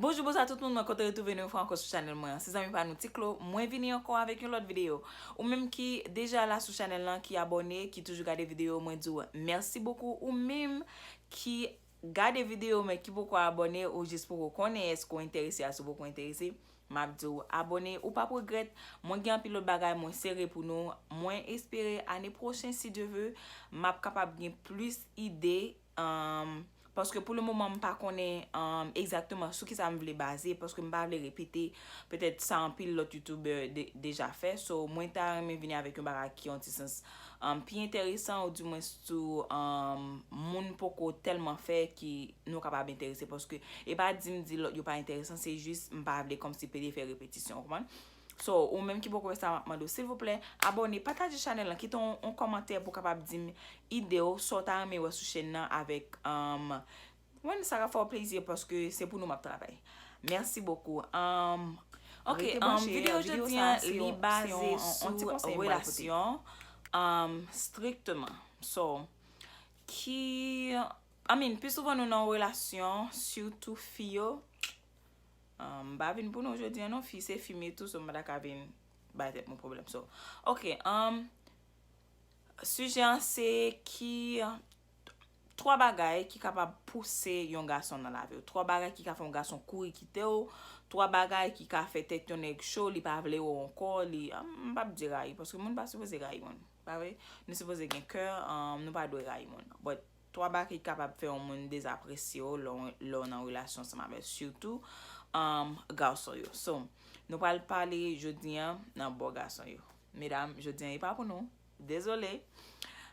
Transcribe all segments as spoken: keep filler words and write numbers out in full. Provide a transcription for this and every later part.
Bonjou, bonswa tout moun, mwen kontan retwouve nou yon fwa ankò sou chanèl mwen an. Se zanmi pa nou Ti Klo, mwen vini ankò avèk yon lòt videyo. Ou menm ki deja la sou chanèl lan, ki abòne, ki toujou gade videyo, mwen di w mèsi bokou. Ou menm ki gade videyo men ki poko abòne, ou jis poko konnen èske w enterese a, si w poko enterese, m ap di w abòne, ou p ap regrèt. Mwen gen anpil lòt bagay mwen sere pou nou. Mwen espere ane pwochen, si Dye ve, m ap kapab gen plis ide, um, paske pou le moman m pa konnen, um, egzakteman sou kisa m vle baze, paske m pa vle repete petèt sa anpil lòt youtubè de- deja fè. So, mwen ta renmen vini avèk yon bagay ki yon ti sans, um, pi enteresan, ou dimwens tou, um, moun poko tèlman fè ki nou kapab enterese, paske e pa di m di lòt yo pa enteresan, se jis m pa vle kòmsi pede fè repetisyon, ou konprann? So, ou menm ki poko fè sa, m ap mande w, silvouplè, abòne, pataje chanèl lan, kite yon, yon kòmantè pou w kapab di m ide w, sa w ta renmen wè sou chèn nan avèk, um, mwen, sa ka fè w plezi paske se pou nou m ap travay. Mèsi bokou. Um, ok, um, videyo jodi an, li baze sou relasyon, um, strikteman. So, ki, I mean, pi souvan nou nan relasyon, sitou fi yo, um, m pa vin pou nou jodi an non, fi se fi m ye tou, so m pa ta ka vin bay tèt mwen pwoblèm. So, ok, um, sijè an se ki twa bagay ki kapab pouse yon gason nan lavi w. Twa bagay ki ka fè yon gason kouri kite w. Twa bagay ki ka fè tèt yon nèg cho, li pa vle wè w ankò, li, um, m p ap di rayi, paske moun pa sipoze rayi moun. Pa vre? Nou sipoze gen kè, um, nou pa dwe rayi moun. But, twa bagay ki kapab fè yon moun dezapresye w lè w, lè w nan relasyon ansanm avè l, sitou, um, gason yo. So, nou pral pale jodi an nan bò gason yo. Medam, jodi an e pa pou nou. Dezole.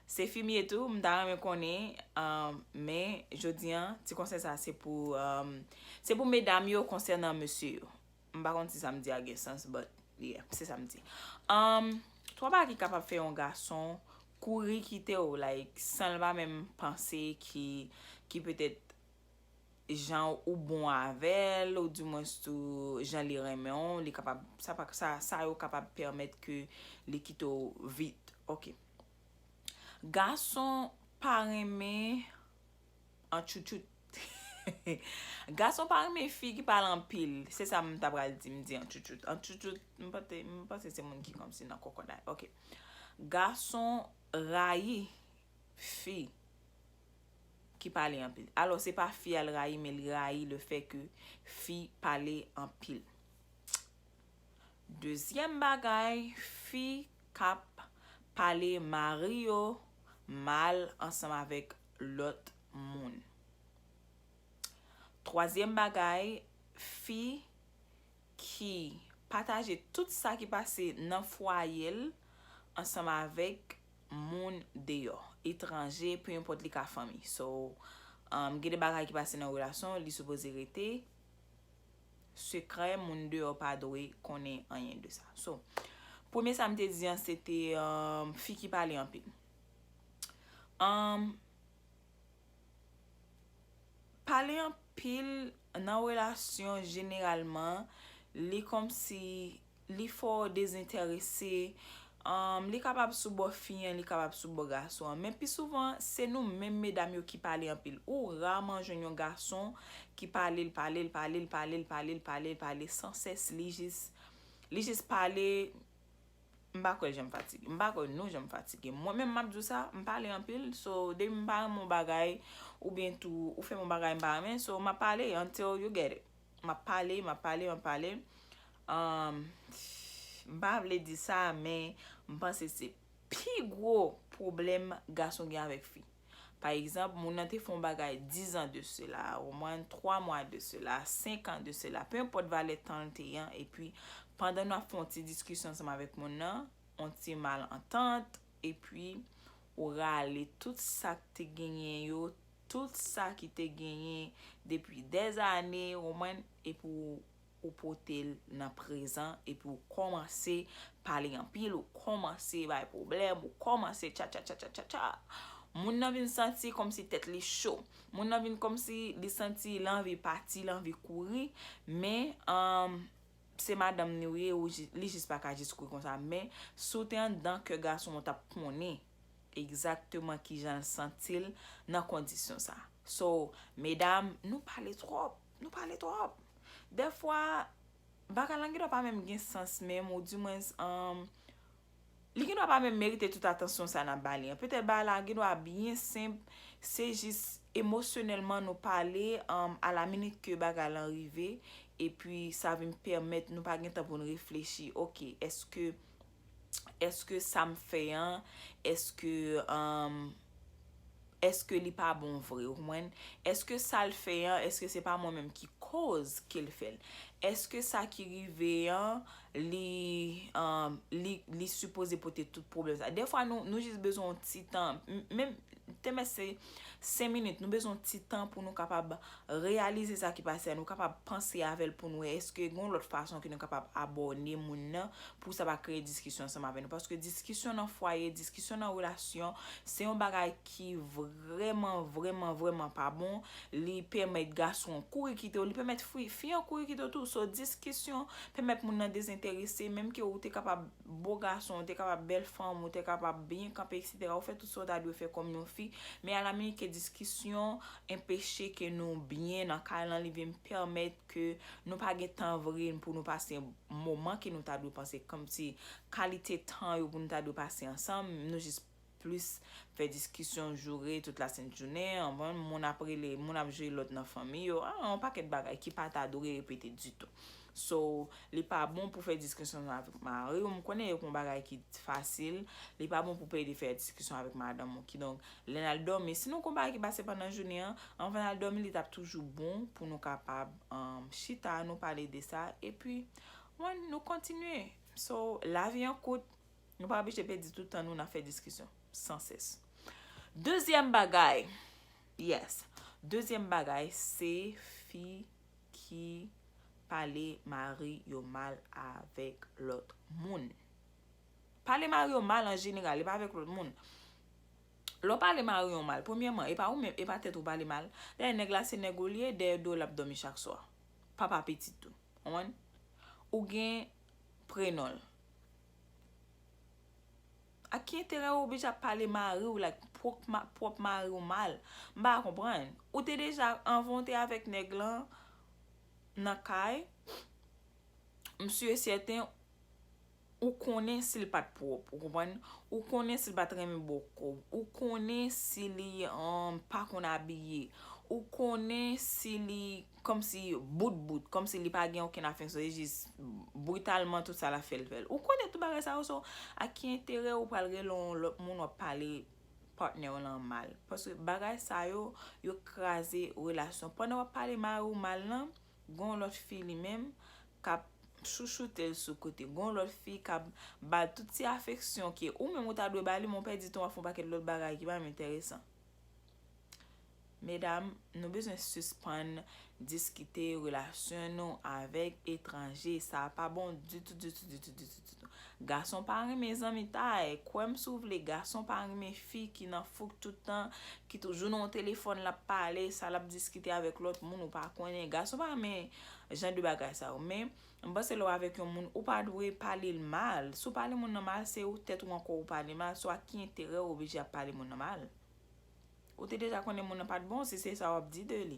Se fi m ye tou, m ta renmen konnen, um, men jodi an, ti konsèy sa se pou, um, se pou medam yo konsènan mesye yo. M pa konn si sa m di a gen sans, but yeah, se sa m di. Um, twa bagay ki kapab fè yon gason kouri kite w, like, san l pa menm panse ki, ki petèt jan ou bon avè l, ou dimwens tou jan li renmen w, li kapab, sa pa, sa, sa yo kapab pèmèt ke li kite w vit. Ok. Gason pa renmen an tchoutchout. Gason pa renmen fi ki pale anpil. Se sa m ta pral di, m di an tchoutchout. An tchoutchout, m panse, m panse se moun ki kòmsi nan kòkòday. Ok. Gason rayi fi ki pale anpil. Alò, se pa fi a l rayi, men li rayi le fè ke fi pale anpil. Dezyèm bagay, fi k ap pale mari yo mal ansanm avèk lòt moun. Twazyèm bagay, fi ki pataje tout sa ki pase nan fwaye l ansanm avèk moun deyò, etranje, pe enpòt li ka fanmi. So, um, gen de bagay ki pase nan relasyon, li sipoze rete sekrè, moun deyò pa dwe konnen anyen de sa. So, premye sa m te di an, se te, um, fi ki pale anpil. Um, pale anpil nan relasyon, jeneralman, li kòmsi li fè w dezenterese. Um, li kapab sou bò fi an, li kapab sou bò gason an. Men pi souvan, se nou menm medam yo ki pale anpil. Ou raman jwenn yon gason ki pale, l pale, l pale, l pale, l pale, l pale, l pale, sansès, li jis, li jis pale, m pa kwè l janm fatige. M pa kwè nou janm fatige. Mwen menm, m ap di w sa, m pale anpil. So, depi m pa renmen yon bagay, oubyen tou, ou fè m yon bagay m pa renmen, so, m ap pale until you get it. M ap pale, m ap pale, m ap pale. Um, m pa vle di sa, men m panse se pi gwo pwoblèm gason gen avèk fi. Pa egzanp, moun nan te fè yon bagay dizan de sela, ou mwen twa mwa de sela, senk an de sela, pe enpòt valè tan l te ye an, epi pandan nou ap fè yon ti diskisyon ansanm avèk moun nan, yon ti malantant, epi ou rale tout sa k te genyen yo, tout sa ki te genyen depi dèzane, ou mwen, epi ou, ou pote l nan prezan, epi ou kòmanse pale anpil, ou kòmanse bay pwoblèm, ou kòmanse tcha tcha tcha tcha tcha tcha. Moun nan vin santi kòmsi tèt li cho. Moun nan vin kòmsi li santi l anvi pati, l anvi kouri, men, um, se madanm ni w ye, ou ji-, li jis pa ka jis kouri konsa. Men, si w te anndan kè gason an, w t ap konnen egzakteman kijan l santi l nan kondisyon sa. So, medam, nou pale twòp, nou pale twòp. Dèfwa, bagay lan gendwa pa menm gen sans menm, oudimwens, um, li gendwa pa menm merite tout atansyon sa n ap ba li an. Petèt bagay la gendwa byen senp, se jis emosyonèlman nou pale, um, a la minit ke bagay lan rive, epi sa vin pèmèt nou pa gen tan pou n reflechi, oke, èske èske sa m fè an, èske, um, èske li pa bon vre, ou konprann? Èske sa l fè an, èske se pa mwen menm ki koz ke l fè l? Èske sa ki rive an, li, um, li, li sipoze pote tout pwoblèm sa? Dèfwa, nou, nou jis bezwen yon ti tan, m- menm te mèt se senk minit, nou bezwen yon ti tan pou nou kapab reyalize sa ki pase a, nou kapab panse avè l pou n wè èske gen yon lòt fason ke nou kapab abòde moun nan pou sa pa kreye diskisyon ansanm avè nou. Paske diskisyon nan fwaye, diskisyon nan relasyon, se yon bagay ki vrèman, vrèman, vrèman pa bon. Li pèmèt gason an kouri kite w, li pèmèt fi, fi an kouri kite w tou. So, diskisyon pèmèt moun nan dezenterese, menm ke ou te kapab bo gason, ou te kapab bèl fanm, ou te kapab byen kanpe, etsetera. Ou fè tout sa w ta dwe fè kòm yon fi, men a la minit ke diskisyon anpeche ke nou byen nan kay lan, li vin pèmèt ke nou pa gen tan vre pou nou pase moman ke nou ta dwe pase, kòmsi kalite tan yo pou nou ta dwe pase ansanm, nou jis plis fè diskisyon, joure tout la sent jounen, anvan moun ap rele, moun ap jwe lòt nan fanmi yo, ah, yon pakèt bagay ki pa ta dwe repete ditou. So, li pa bon pou fè diskisyon avèk mari w. M konnen e yon bagay ki fasil. Li pa bon pou plede fè diskisyon avèk madanm ou. Kidonk, lè n al dòmi, si nou gon bagay ki pase pandan jounen an, anvan n al dòmi, li t ap toujou bon pou nou kapab, um, chita, nou pale de sa, epi, wen, nou kontinye. So, lavi an kout, nou pa oblije pèdi tout tan nou nan fè diskisyon, san sès. Dezyèm bagay, yes. Dezyèm bagay, se fi ki pale mari yo mal avèk lòt moun. Pale mari yo mal an jeneral, e pa avèk lòt moun. Lè w pale mari yo mal, premyèman, e pa ou menm, e pa tèt ou pale mal. Dayè, nèg la se nèg ou li ye, dèyè do l ap dòmi chak swa. Papa pitit tou. Ou konprann? Ou gen prenon l. A ki enterè ou oblije ap pale mari w, like, pwòp ma- pwòp mari w mal? M pa konprann. Ou te deja, anvan w te avèk nèg lan nan kay, m si e sèten ou konnen si l pa t pwòp, ou konprann? Ou konnen si l pa t renmen bò kò w, ou konnen si li, um, pa konn abiye, ou konnen si li kòmsi bout bout, kòmsi li pa gen okenn afeksyon, li jis britalman tout sa l ap fè l fè l. Ou konnen tout bagay sa yo, so, a ki enterè ou pral rele yon lòt moun w ap pale patnè w lan mal? Paske bagay sa yo, yo kraze relasyon. Pandan w ap pale mari w mal lan, gon lòt fi li menm k ap chouchoute l sou kote. Gon lòt fi k ap ba l tout ti afeksyon ke ou menm ou ta dwe ba li, men w pèdi tan w ap fè yon pakèt lòt bagay ki pa menm enteresan. Medam, nou bezwen sispann diskite relasyon nou avèk etranje. Sa pa bon ditou, ditou, ditou, ditou, ditou. Gason pa renmen zanmitay. Kwè m si w vle, gason pa renmen fi ki nan fouk tout tan, ki toujou nan yon telefòn, l ap pale, sa l ap diskite avèk lòt moun, ou pa konnen. Gason pa renmen jan de bagay sa yo. Men, m panse lè w avèk yon moun, ou pa dwe pale l mal. Si w pale moun nan mal, se ou tèt ou ankò ou pale mal. So, a ki enterè w oblije ap pale moun nan mal? Ou te deja konnen moun nan pa t bon, si se sa w ap di de li.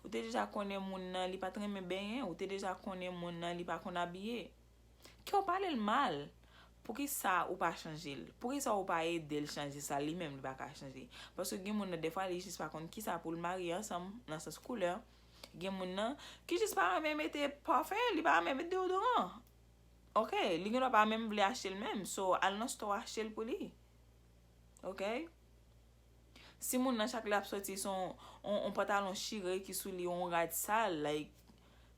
Ou te deja konnen moun nan, li pa t renmen benyen. Ou te deja konnen moun nan, li pa konn abiye. Ke w pale l mal, poukisa ou pa chanje l? Poukisa ou pa ede l chanje sa li menm li pa ka chanje? Paske gen moun nan, dèfwa, li jis pa konn kisa pou l marye ansanm, nan sans koulè. Gen moun nan ki jis pa renmen mete pafen, li pa renmen mete deodoran. Oke, li gendwa pa menm vle achte l menm. So, al nan stò achte l pou li. Oke? Si moun nan chak lè ap soti, se yon, yon, yon pantalon chire ki sou li, yon rad sal, like,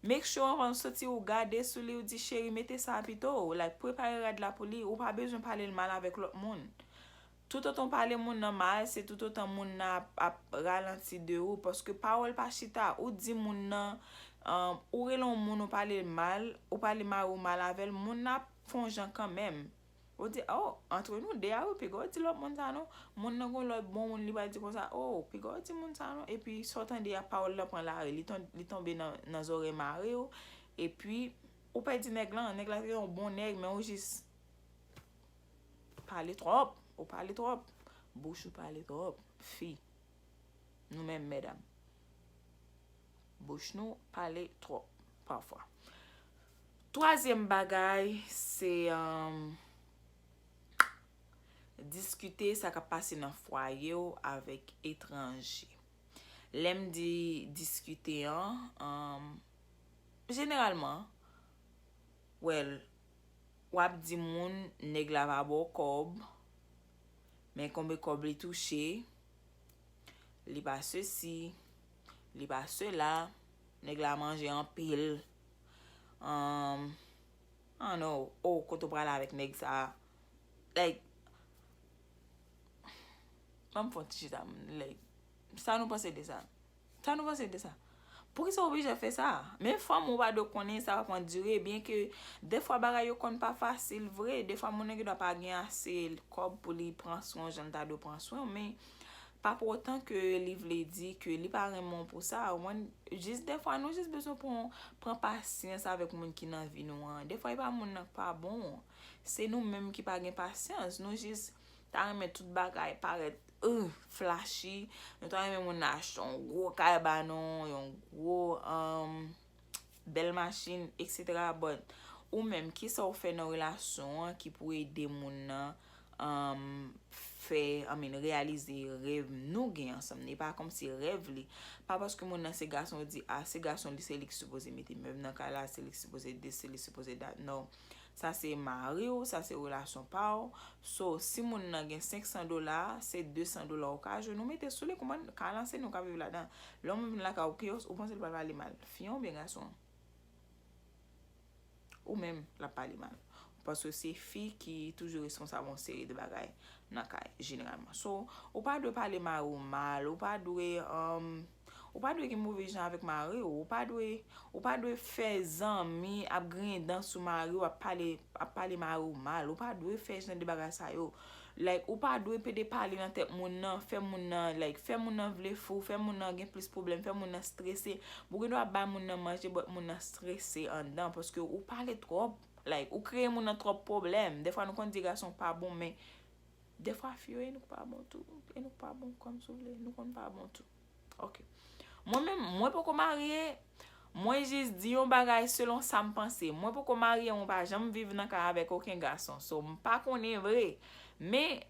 make sure anvan l soti, ou gade sou li, ou di, "Cheri, mete sa pito." Like, prepare rad la pou li. Ou pa bezwen pale l mal avèk lòt moun. Toutotan w pale moun nan mal, se toutotan moun nan ap, ap ralanti de ou, paske pawòl pa chita. Ou di moun nan, um, ou rele yon moun, ou pale l mal, ou pale mari w mal avè l, moun nan ap fè yon jan kanmenm. Ou di, "Oh, antre nou de a, wi, piga w di lòt moun sa non." Moun nan gon lòt bon moun, li pral di konsa, "Oh, piga w di moun sa non." Epi, sa w tande a, pawòl lan pran lari, li ton- li tonbe nan, nan zòrèy mari w. Epi, ou pèdi nèg lan, nèg la te yon bon nèg, men ou jis pale twòp, ou pale twòp. Bouch ou pale twòp, fi. Nou menm, medam. Bouch nou pale twòp. pafwa. Twazyèm bagay, se um, diskite sa k ap pase nan fwaye w avèk etranje. Lè m di diskite an, um, jeneralman, well, w ap di moun nèg la pa ba w kòb, men konbe kòb li touche, li pa sesi, li pa sela, nèg la manje anpil. Um, I don't know, oh, kote w prale avèk nèg sa? Like, ban m fè yon ti chita, like, sa nou panse de sa? Sa nou panse de sa? Poukisa w oblije fè sa? Men fanm ou pa dwe konnen sa ap andire, byen ke defwa bagay yo konn pa fasil vre, defwa moun nan gen dwa pa gen ase kòb pou li pran swen w jan l ta dwe pran swen w, men pa pou otan ke li vle di ke li pa renmen w pou sa. Ou konprann? Jis defwa nou jis bezwen pran, pran pasyans avèk moun ki nan vi nou an. Defwa e pa moun nan k pa bon, se nou menm ki pa gen pasyans. Nou jis ta renmen tout bagay parèt uh, flashy. Nou ta renmen moun nan achte yon gwo kay ba nou, yon gwo um, bèl machin, et cetera. But ou menm, kisa w fè nan relasyon an ki pou ede moun nan um, fè, I mean, reyalize rèv nou gen ansanm? E pa kòmsi rèv li, pa paske moun nan se gason, ou di, ah, se gason li, se li ki sipoze mete mèb nan kay la, se li ki sipoze this, se li ki sipoze that. No. Sa se mari w, sa se relasyon pa w. So, si moun nan gen senk san dola, se de san dola w ka jwenn ou mete sou li, kouman ka lanse nou ka viv ladan. Lè w vin lakay ou, ki, ou panse l pral pale mal? Fi an oubyen gason an? Ou menm, l ap pale mal. Paske se fi ki toujou responsab yon seri de bagay nan kay, jeneralman. So, ou pa dwe pale mari w mal, ou pa dwe, um, ou pa dwe gen move jan avèk mari w, ou pa dwe, ou pa dwe fè zanmi ap griyen dan sou mari w, ap pale, ap pale mari w mal, ou pa dwe fè jan de bagay sa yo. Like, ou pa dwe pede pale nan tèt moun nan, fè moun nan, like, fè moun nan vle fou, fè moun nan gen plis pwoblèm, fè moun nan strese. Ou gen dwa bay moun nan manje, but moun nan strese anndan, paske ou pale twòp, like, ou kreye moun nan twòp pwoblèm. Defwa nou konn di gason pa bon, men defwa fi yo, e nou k pa bon tou, e nou k pa bon kòm si w vle, nou konn pa bon tou. Ok. Mwen menm, mwen poko marye, mwen jis di yon bagay selon sa m panse. Mwen poko marye, mwen pa janm viv nan kay avèk okenn gason. So, m pa konnen vre. Men,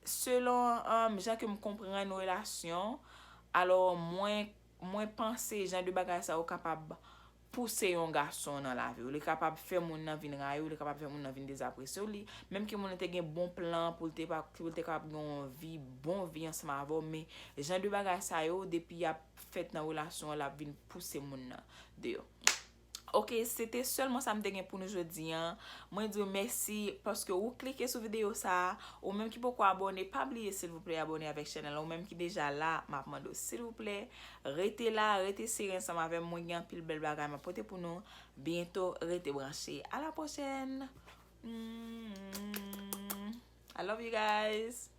selon um, jan ke m konprann relasyon, alò mwen, mwen panse jan de bagay sa yo kapab pouse yon gason nan lavi w. Li kapab fè moun nan vin rayi w, li kapab fè moun nan vin dezapresye w. Li, menm ke moun nan te gen bon plan pou l te, pa, pou l te kapab gen yon vi, bon vi ansanm avè w, men jan de bagay sa yo, depi y ap fèt nan relasyon an, l ap vin pouse moun nan deyò. Ok, se te sèlman sa m te gen pou nou jodi an. Mwen di w mèsi paske ou klike sou videyo sa a. Ou menm ki poko abòne, pa bliye silvouplè abòne avèk chanèl la. Ou menm ki deja la, m ap mande w silvouplè, rete la, rete sere ansanm avè m. Mwen gen anpil bèl bagay m ap pote pou nou byento. Rete branche. A la pwochèn. Mm. I love you guys.